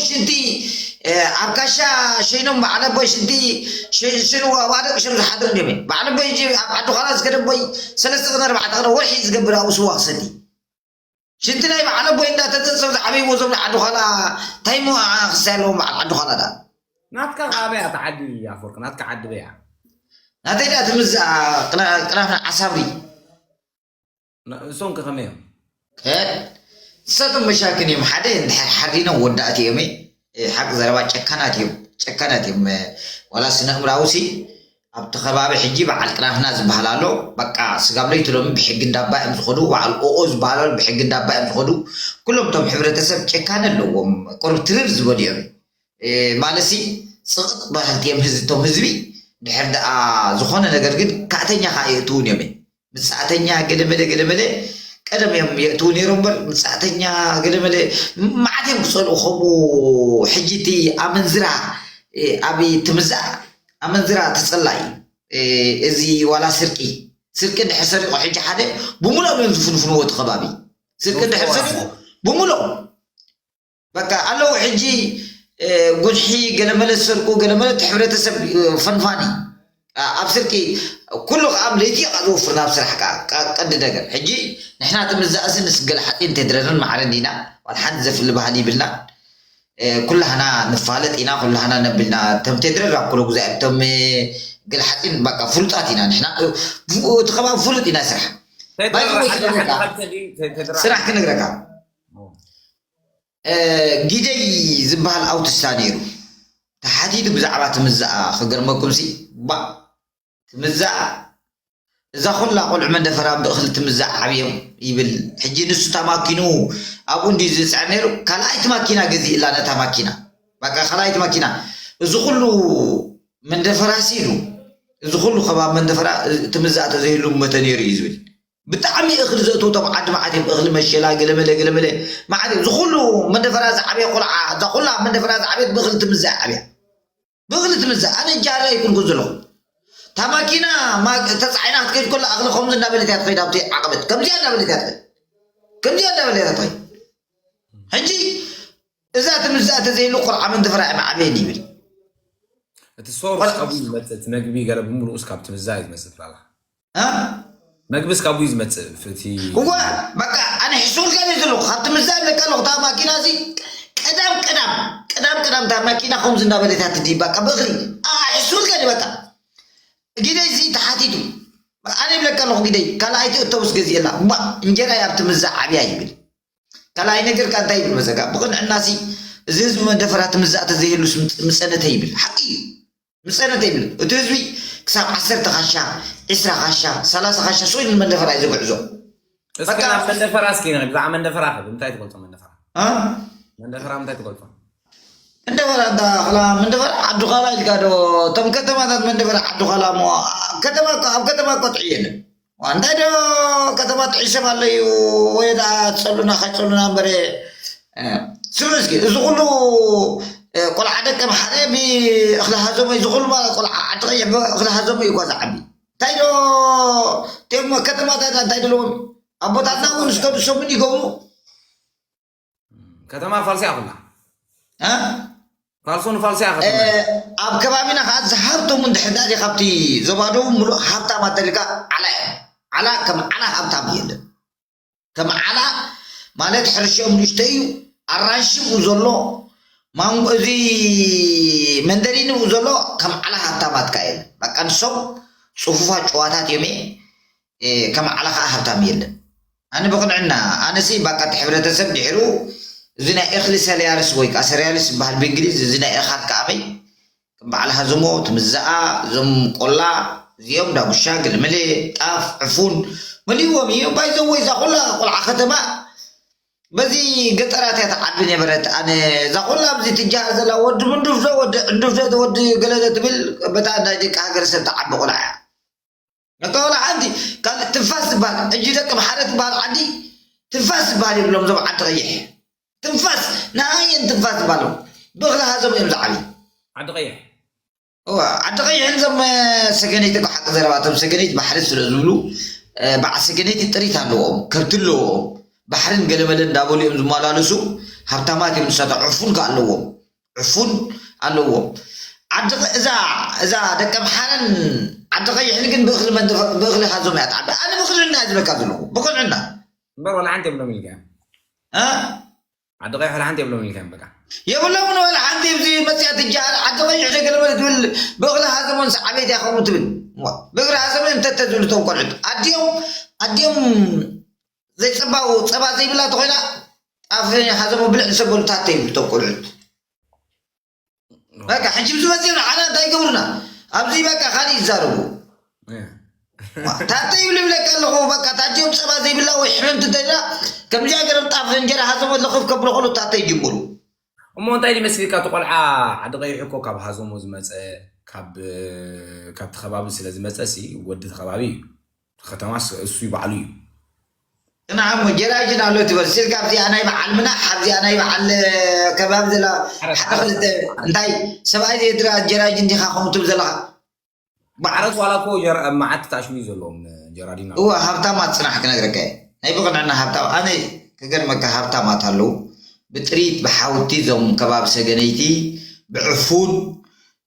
ሽንቲ ኣብ ካሻ ሸይኖም በዓል ኣቦይ ሽንቲ ሽንዋ ባዶ ቅሽም ዝሓድር እንዲም በዓል ኣቦይ እ ኣብ ዓዲ ኳላ ዝከደ ኣቦይ ሰለስተ ቀን ኣርባዕተ ቀን ወርሒ ዝገብር ኣብኡ ስዋ ክሰቲ ሽንቲ ናይ በዓል ኣቦይ እንዳተዘንሰብ ዝዓበይዎ ዞም ዓዲ ኳላ ታይሞ ክሳ ኣለዎም በዓል ዓዲ ኳላ ዳ ናትካ ኣበያ ተዓዲ ኣፈወርቅ ናትካ ዓዲ በያ ናተይ ዳ ትምዝ ቅናፍና ዓሳብሪ እሶም ከ ከመይ እዮም? ንሳቶም መሻክን እዮም። ሓደ እንድሕር ሓሪኖም ወዳእቲ እዮም። ሓቂ ዘረባ ጨካናት እዮም። ጨካናት እዮም። ዋላ ስነ እምራዊ ሲ ኣብቲ ከባቢ ሕጂ በዓል ቅናፍና ዝበሃል ኣሎ። በቃ ስጋብ ለይቲ ሎሚ ብሕጊ እንዳባ እዮም ዝኸዱ። በዓል ኦኦ ዝበሃል ኣሎ ብሕጊ እንዳባ እዮም ዝኸዱ። ኩሎም እቶም ሕብረተሰብ ጨካነ ኣለዎም። ቁርብ ትርር ዝበሉ እዮም። ማለሲ ፅቕጥ በሃልቲ እዮም ህዝቶም ህዝቢ ድሕር ደኣ ዝኾነ ነገር ግን ካእተኛ ከዓ የእትውን እዮም። ምጻእተኛ ገለመለ ገለመለ ቀደም እዮም የእትዉ ነይሮም እምበር ምጻእተኛ ገለመለ መዓት እዮም ክጸልኡ ከምኡ ሕጂ እቲ ኣመንዝራ ኣብ ትምዛእ ኣመንዝራ ተጸላኢ እዚ ዋላ ስርቂ ስርቂ እንድሕር ሰሪቑ ሕጂ ሓደ ብምሎም እዮም ዝፍንፍንዎ እቲ ከባቢ ስርቂ እንድሕር ሰሪቑ ብምሎም በቃ ኣለዉ ሕጂ ጉድሒ ገለመለ ዝሰርቁ ገለመለ እቲ ሕብረተሰብ ፈንፋኒ ኣብ ስርቂ ኩሉ ከዓ ለይቲ ቃ ዝወፍር ናብ ስራሕ ቃ ቀንዲ ነገር ሕጂ ንሕና እቲ ምዛእሲ ንስገል ሓፂን ተድረርን ማዕረን ዲና ዋል ሓንቲ ዘፍሊ ባህሊ ይብልና ኩላህና ንፋለጥ ኢና ኩላህና ነብልና ተም ተድረር ኣብ ኩሎ ጉዛይ ተም ገል ሓፂን በቃ ፍሉጣት ኢና ንሕና እቲ ከባቢ ፍሉጥ ኢና ስራሕ ስራሕ ክነግረካ ግደይ ዝበሃል ኣውቲስታ ነይሩ ተሓቲቱ ብዛዕባ ትምዛኣ ክገርመኩም ሲ ባ ትምዛኣ እዛ ኩላ ቆልዑ መንደፈራ ብእኽሊ ትምዛእ ዓብዮም ይብል ሕጂ ንሱ ታማኪኑ ኣብኡ እንዲ ዝፅዕር ነይሩ ካልኣይቲ ማኪና ገዚእላ ነታ ማኪና በቃ ካልኣይቲ ማኪና እዚ ኩሉ መንደፈራ ሲ ኢሉ እዚ ኩሉ ከባቢ መንደፈራ ትምዛእ ተዘይህሉ መተ ነይሩ እዩ ዝብል ብጣዕሚ እኽሊ ዘእትዉ ቶም ዓዲ መዓት እዮም እኽሊ መሸላ ገለመለ ገለመለ መዓት እዮም ዝኩሉ መንደፈራ ዝዓብየ ቆልዓ እዛ ኩላ መንደፈራ ዝዓብየት ብእኽሊ ትምዛእ ዓብያ ብእኽሊ ትምዛእ ኣነ እጃ ኣይኩንኩ ዘለኹ እታ ማኪና ተፃዒና ክትከይድ ከላ እኽሊ ከምዚ እናበለት እያ ትኸይድ ኣብቲ ዓቐበት ከምዚኣ እናበለት እያ ትኸይድ ከምዚኣ እናበለት እያ ትኸይድ ሕጂ እዛ ትምዛእ ተዘይሉ ቆልዓ መንደፈራ እዮም ዓብየን ይብል እቲ ሶርስ ካብኡ ዝመፅእ እቲ መግቢ ገለ ብምሉኡስ ካብ ትምዛእ እዩ ዝመፅእ ትላላ መግብስ ካብኡ እዩ ዝመፅእ ፍቲ እዋ በቃ ኣነ ሕሱር ገለ ዘለኹ ካብቲ ምዛብ ለካ ኣለኹ እታ ማኪና እዚ ቀዳም ቀዳም ቀዳም ቀዳም እታ ማኪና ከምዚ እንዳበለታ ትዲ በቃ ብእኽሊ ሕሱር ገለ በቃ ግደይ እዚ ተሓቲቱ ኣነ ይብለካ ኣለኹ ግደይ ካልኣይቲ እተውስ ገዚእላ እባ እንጀራ ኣብቲ ምዛእ ዓብያ ይብል ካልኣይ ነገር ካ እንታይ ይብል መሰካ ብቕንዕና ሲ እዚ ህዝቢ መደፈራ ትምዛእ ተዘይህሉስ ምፀነተ ይብል ሓቂ እዩ ምፀነተ ይብል እቲ ህዝቢ ክሳብ ዓሰርተ ካሻ ዕስራ ካሻ ሰላሳ ካሻ ስቕ ኢሉ ንመደፈራ እዩ ዘጉዕዞ እስኪ ናብ መንደፈራ እስኪ ንርኢ ብዛዕባ መንደፈራ ክብ እንታይ ትገልፆ መንደፈራ እ? መንደፈራ እንታይ ትገልፆ መንደፈራ እንዳ ኸላ መንደፈራ ዓዲ ኻላ ኢልካ ዶ እቶም ከተማታት መንደፈራ ዓዲ ኻላ እሞ ኣብ ከተማ እኮ- ኣብ ከተማ እኮ ጥዕየለ እንታይ ዶ ከተማ ጥዒ ሰብ ኣለዩ ወይ ደኣ ትፀሉና ከይፀሉና እምበረ ስምዑ እስኪ እዚ ኩሉ ቆልዓ ደቂ ኣምሓረ ብእኽሊ ሃዘሞ እዩ ዝኹሉ ማለት ቆልዓ ዓዲ ቀይሕ ብእኽሊ ሃዘሞ እዩ ጓዛ ዓቢ እንታይ ዶ እቲኦም ከተማታት እንታይ ደለዎም ኣቦታትና እውን ዝከዱ ሰሙን ይገብሩ ከተማ ፋልሲ እያ ኩላ እ? ፋልሶ ንፋልሲ እያ ከተማ ኣብ ከባቢና ከዓ ዝሃብቶም እንድሕር ዳኣ ካብቲ ዞባ ደቡብ ሙሉእ ሃብታም ኣተልካ ዓላ እዮም ዓላ ከም ዓላ ሃብታም የለን ከም ዓላ ማለት ሕርሽኦም ንእሽቶ እዩ ኣራንሺ ብኡ ዘሎ ማንጎ እዚ መንደሪኒ ብኡ ዘሎ ከም ዓላ ሃብታማት ከዓ የለን በቃ ንሶም ፅፉፋት ጨዋታት እዮም ከም ዓላ ከዓ ሃብታም የለን ኣነ ብቕንዕና ኣነሲ ባቃ እቲ ሕብረተሰብ ድሕሩ እዚ ናይ እኽሊ ሰሪያልስ ወይ ከዓ ሰሪያልስ ዝበሃል ብእንግሊዝ እዚ ናይ እኻት ከዓበይ ከም በዓል ሃዘሞ ትምዛኣ እዞም ቆላ እዚኦም ዳጉሻ ገለመለ ጣፍ ዕፉን መሊዎም እዩ ባይዘወይ እዛ ኩላ ቆልዓ ከተማ በዚ ገጠራት እያ ተዓቢ ነበረት ኣነ እዛ ኩላ ኣብዚ ትጃሃር ዘላ ወዲ ምንዱፍዶ ወዲ ዕንዱፍዶ ወዲ ገለዶ ትብል በታ ናይ ደቂ ሃገር ሰብ ተዓቢ ቆልዓ እያ እታ ወላ ሓንቲ ካልእ ትንፋስ ዝበሃል ሕጂ ደቂ ምሓረ ትበሃል ዓዲ ትንፋስ ዝበሃል የብሎም እዞም ዓዲ ቀይሕ ትንፋስ ንኣየን ትንፋስ ዝበሃሎም ብእኽሊ ሃዞም እዮም ዝዓብዩ ዓዲ ቀይሕ እዋ ዓዲ ቀይሕን እዞም ሰገነይቲ ብሓቂ ዘረባቶም ሰገነይቲ ባሕሪ ስለ ዝብሉ በዓል ሰገነይቲ ጥሪት ኣለዎም ከብቲ ኣለዎም ባሕርን ገለመለ እንዳበሉ እዮም ዝመላለሱ ሃብታማት እዮም ንሳቶም። ዕፉን ከ ኣለዎም፣ ዕፉን ኣለዎም። ዓዲ ቐ- እዛ እዛ ደቀምሓረን ዓዲ ቐይሕን ግን ብእኽሊ መንደፈ- ብእኽሊ ሃዞም እያ ትዓቢ። ኣነ ብቕንዕና እየ ዝብለካ ዘለኹ፣ ብቕንዕና። እምበር ዋላ ሓንቲ የብሎም ኢልካ እዮም። እ? ዓዲ ቀይሕ ዋላ ሓንቲ የብሎም ኢልካ እዮም። በቃ የብሎምን ዋላ ሓንቲ። ኣብዚ መፅያ ትጃሃር ዓዲ ቐይሕ ደገለመለ ትብል፣ ብእኽሊ ሃዘሞን ሰዓቤት እያ ከምኡ ትብል። ዋ፣ ብእግሪ ሃዘሞን እንተተ ዝብሉ እቶም ቆልዑት ኣዲኦም ኣዲኦም ዘይፀባው ፀባ ዘይብላ ተኾይና ጣፍ ሃዘሞ ብልዕ ዝሰበሉ ታተ ይብሉ እቶም ቆልዑት። በቃ ሕጂ ብዝመፅኡ ንዓና እንታይ ይገብሩና? ኣብዚ በቃ ካሊእ ይዛረቡ። ታተ ይብሉ ይብለካ ኣለኹ። በቃ ታዲኦም ፀባ ዘይብላ ወይ ሕምምቲ እንተይላ ከምዚኣ ገይሮም ጣፍ እንጀራ ሃዘሞ ለኽፍ ከብሎ ከሎ ታተ ይጅምሩ። እሞ እንታይ ድዩ መሲልካ? እቲ ቆልዓ ዓዲ ቀይሕ እኮ ካብ ሃዘሞ ዝመፀ፣ ካብ ካብቲ ከባቢ ስለ ዝመፀ ሲ ወዲ እቲ ከባቢ እዩ። እቲ ከተማ ስ- እሱ ባዕሉ እዩ። ጽናሕ እሞ ጀራጅን ኣሎ ትበል ስልካ ኣብዚኣ ናይ በዓል ምናሕ ኣብዚኣ ናይ በዓል ከባቢ ዘላ ሓደ ክልተ እንታይ ሰብኣይ ዘይድራ ጀራጅን ዲኻ ከምኡ ትብል ዘለኻ? ዓረስ ዋላ እኮ ጀራ- መዓት ታሽሙ እዩ ዘለዎም ጀራዲን ኣሎ። እወ ሃብታማት ጽናሕ ክነግረካ እየ። ናይ ብቕንዕና ሃብታም ኣነ ክገርመካ ሃብታማት ኣለዉ። ብጥሪት ብሓውቲ እዞም ከባቢ ሰገነይቲ ብዕፉን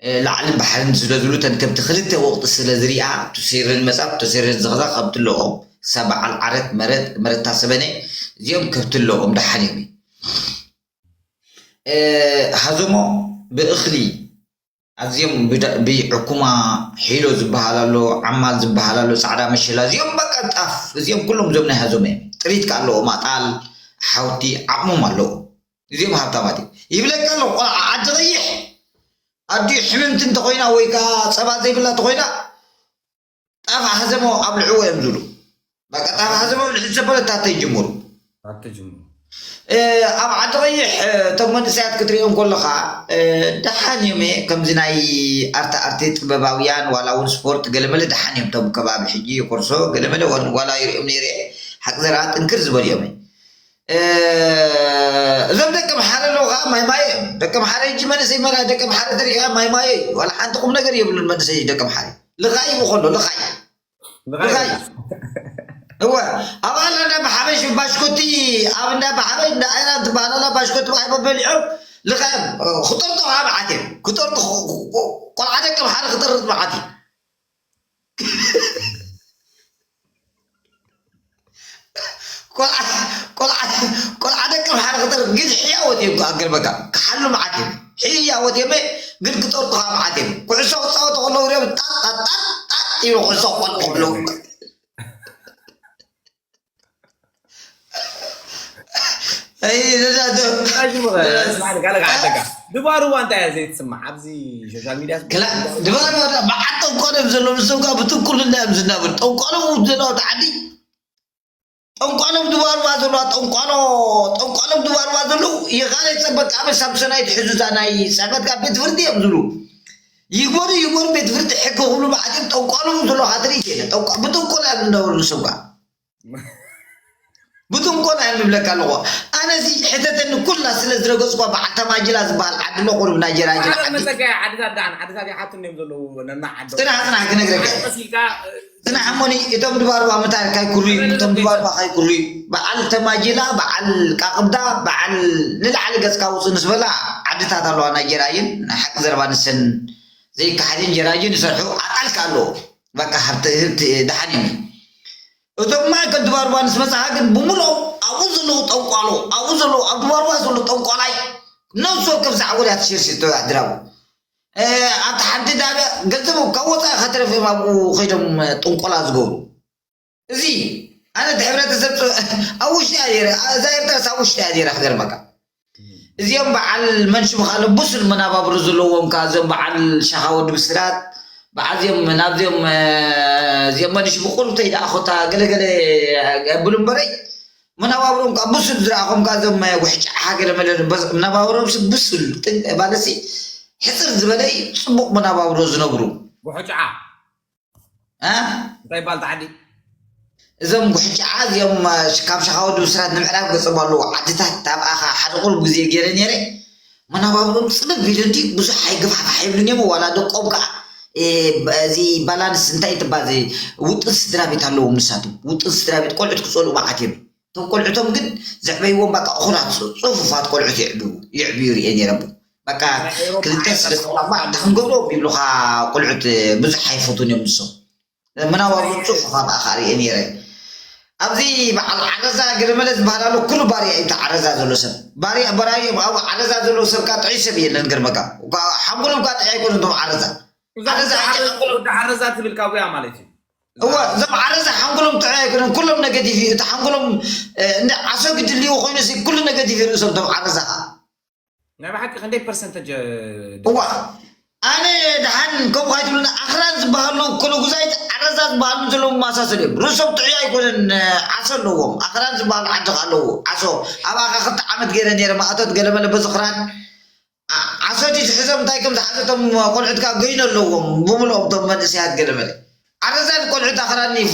እ፣ ላዕልን ባሕርን ስለ ዝብሉ እተን ከብቲ ክልተ ወቕቲ ስለ ዝሪኣ ቱሴርን መጻ ቱሴርን ዝኽዛ ከብቲ ኣለኦም ክሳብ በዓል ዓረት መረት መረታ ሰበነ እዚኦም ከብቲ ኣለኦም ደሓን እዮም። እ፣ ሃዞሞ ብእኽሊ ኣዝዮም ብዳ- ብዕኩማ ሒሎ ዝበሃል ኣሎ ዓማል ዝበሃል ኣሎ ፃዕዳ መሸላ እዚኦም በቃ ጣፍ እዚኦም ኩሎም እዞም ናይ ሃዞሞ እዮም። ጥሪት ከ ኣለዎም ኣጣል ሓውቲ ዓቕሞም ኣለዎም። እዚኦም ሃብታማት እዮም። ይብለካ ኣለኹ ቆልዓ ዓዲ ቐይሕ ኣዲኡ ሕምምቲ እንተኾይና ወይ ከዓ ፀባ ዘይብላ እንተኾይና ጣፍ ሃዘሞ ኣብልዕዎ እዮም ዝብሉ። በቃ ጣፍ ሃዘሞ ኣብልዕ ዘበለ ታተ ይጅምሩ። ኣትጅምሩ እ፣ ኣብ ዓዲ ቐይሕ እ፣ እቶም መንእሰያት ክትሪኦም ከለኻ እ፣ ደሓን እዮም እየ። ከምዚ ናይ ኣርተ ኣርቲ ጥበባውያን ዋላ እውን ስፖርት ገለመለ ደሓን እዮም። እቶም ከባቢ ሕጂ ኮርሶ ገለመለ ወን- ዋላ ይሪኦም ነይረ እየ። ሓቂ ዘረባ ጥንክር ዝበሉ እዮም። እ፣ እዞም ደቂ ኣምሓረ ኣለዉ ከዓ ማይ ማየ እዮም። ደቂ ኣምሓረ ሕጂ መንእሰይ መራ ደቂ ኣምሓረ ተሪእካ ማይ ማየ እዩ። ዋላ ሓንቲ ቁም ነገር የብሉን መንእሰይ ደቂ ኣምሓረ። ልኻይ ይብኸሎ ልኻይ ልኻይ እወ ኣብ ኣላ እንዳ ብሓበሽ ባሽኮቲ ኣብ እንዳ ብሓበሽ እንዳ ኣይና ትበሃል ኣላ ባሽኮቲ ብሓይቦ በሊዖም ልኻዮም ክጠርጡ ከዓ መዓት እዮም ክጠርጡ ቆልዓ ደቂ ኣምሓረ ክጠርጥ መዓት እዩ ቆልዓ ደቂ ኣምሓረ ክጠርጥ ግን ሕያወት እዮም ከዓ ገርበካ ክሓሉ መዓት እዮም ሕያወት እዮም ግን ክጠርጡ ከዓ መዓት እዮም ኩዕሶ ክፃወቱ ከለዉ ሪኦም ጣጣጣጣ ይብሉ ኩዕሶ ክቆልቁ ከለዉ ድባሩ እንታይ እያ ዘይትስማዕ ኣብዚ ሶሻል ሚዲያ ድባሩ መዓት ጠንቋሎም ዘለዉ ንሶም ከዓ ብትንኩልና እዮም ዝናበሩ ጠንቋሎም ዘለዉ ዓዲ ጠንቋሎም ድባርባ ዘለዋ ጠንቋሎ ጠንቋሎም ድባርባ ዘለዉ የኻለ ፀበቃ ኣበ ሳምሶናይት ሕዙዛ ናይ ፅሕፈት ካብ ቤት ፍርዲ እዮም ዝብሉ ይግበሩ ይግበሩ ቤት ፍርዲ ሕጊ ክብሉ መዓት እዮም ጠንቋሎም ዘለዋ ትርኢት የለ ብጥንቆላ እዮም ዝነበሩ ንሶም ከዓ ብጥንቆላ እዮም ዝብለካ ኣለኹ ኣነዚ ሕተተኒ ኩላ ስለ ዝረገፅኳ በዓል ተማጅላ ዝበሃል ዓዲ ኣሎ ቁሩብ ናይ ጀራጅላ ዓዲ መፀጋያ ዓድታት ደኣን ዓድታት ይሓቱን እዮም ዘለዉ ነና ዓዶ ፅናሕ ፅናሕ ክነግረካ ቀሲልካ ፅናሕ እሞኒ እቶም ድባርባ ምታር ካይኩርዩ እቶም ድባርባ ካይኩርዩ በዓል ተማጅላ በዓል ቃቕብዳ በዓል ንላዕሊ ገፅካ ውፅእ ንስበላ ዓድታት ኣለዋ ናይ ጀራይን ናይ ሓቂ ዘረባ ንሰን ዘይካሓድን ጀራጅን ዝሰርሑ ኣጣልካ ኣለዎ በቃ ሃብቲ ህብቲ ደሓን እዮም እቶም ማእከል ድባርባ ንስመፅኻ ግን ብምልኦም ኣብኡ ዘለዉ ጠንቋሎ ኣብኡ ዘለዉ ኣብ ድባርባ ዘለዉ ጠንቋላይ ነብሲ ወከፍ ዛዕጎል እያ ትሽርሽር ተወዳድራቡ ኣብቲ ሓንቲ ዳብያ ገንዘቦም ካብ ወፃኢ ከተረፊኦም ኣብኡ ከይዶም ጥንቆላ ዝገብሩ እዚ ኣነ እቲ ሕብረተሰብ ኣብ ውሽጢ እያ ነይረ እዛ ኤርትራስ ኣብ ውሽጢ እያ ነይረ ክገርመካ እዚኦም በዓል መንሽም ካለ ብሱል መናባብሮ ዘለዎም ከ እዞም በዓል ሻኻ ወዲ ብስራት በዓል እዚኦም ናብዚኦም እዚኦም መንሽ ብቁሩብተይ ደኣ ኮታ ገለገለ ብሉ እምበረይ መናባብሮም ከ ብሱል ዝረኣኹም ከ እዞም ውሕጫ ገለመለ መናባብሮም ብሱል ባለሲ ሕፅር ዝበለ እዩ ፅቡቅ መናባብሮ ዝነብሩ ውሕጫ እ እንታይ ይባል ተዓዲ እዞም ጉሕጫዓ እዚኦም ካብ ሸኻወዲ ብስራት ንምዕራብ ገጾም ኣለዉ ዓድታት ኣብኣ ከዓ ሓደ ቁሩብ ግዜ ገይረ ነይረ መናባብሮም ፅብብ ኢሉ እንዲ ብዙሕ ኣይገፋሕፋሕ ይብሉን እዮም ዋላ ደቆም ከዓ እዚ ባላንስ እንታይ ትባል ውጥን ስድራ ቤት ኣለዎም ንሳቶም ውጥን ስድራ ቤት ቆልዑት ክፀልኡ መዓት እዮም እቶም ቆልዑቶም ግን ዘዕበይዎም በቃ እኹላት ጽፉፋት ቆልዑት ይዕብዩ ይዕብዩ ርኤ ነይረ። በቃ ክልተ ስለ ሰላማ እንዳ ክንገብሮም ይብሉኻ። ቆልዑት ብዙሕ ኣይፈቱን እዮም ንሶም። ምናባሉ ጽፉፋ በኣኻ ርኤ ነይረ። ኣብዚ በዓል ዓረዛ ገለመለ ዝበሃል ኣሎ። ኩሉ ባርያ እዩ እቲ ዓረዛ ዘሎ ሰብ። ባርያ በራዩ ኣብ ዓረዛ ዘሎ ሰብ ካ ጥዑይ ሰብ የለን። ገርመካ ሓንጎሎም ካ ጥዑይ ኣይኮኑ እቶም ዓረዛ። ዓረዛ ሕጂ ሓንጎሎም ወዲ ዓረዛ ትብል ካብያ ማለት እዩ። እወ እዞም ዓረዛ ሓንጎሎም ጥዑይ ኣይኮኑን። ኩሎም ነገቲቭ እዩ እቲ ሓንጎሎም። እንደ ዓሶ ግድልዎ ኮይኑ ኩሉ ነገቲቭ እዩ ርእሶም እቶም ዓረዛ ካ ናይ ብሓቂ ክንደይ ፐርሰንተጅ እዋ ኣነ ደሓን ከምኡ ኣይትብሉና። ኣኽራን ዝበሃሉ ኩሉ ጉዛይት ዓረዛ ዝበሃሉ ዘለዎም ማሳሰል እዮም። ርእሶም ጥዑይ ኣይኮነን። ዓሶ ኣለዎም። ኣኽራን ዝበሃሉ ዓዲ ኣለዎ ዓሶ። ኣብኣ ክልተ ዓመት ገይረ ነይረ ማእቶት ገለመለ በዚ ኽራን ዓሶ ድዩ ዝሕዞም እንታይ ከም ዝሓዘቶም ቆልዑት ካብ ገይኑ ኣለዎም ብምልኦም እቶም መንእሰያት ገለመለ ዓረዛን ቆልዑት ኣኽራን ይፋ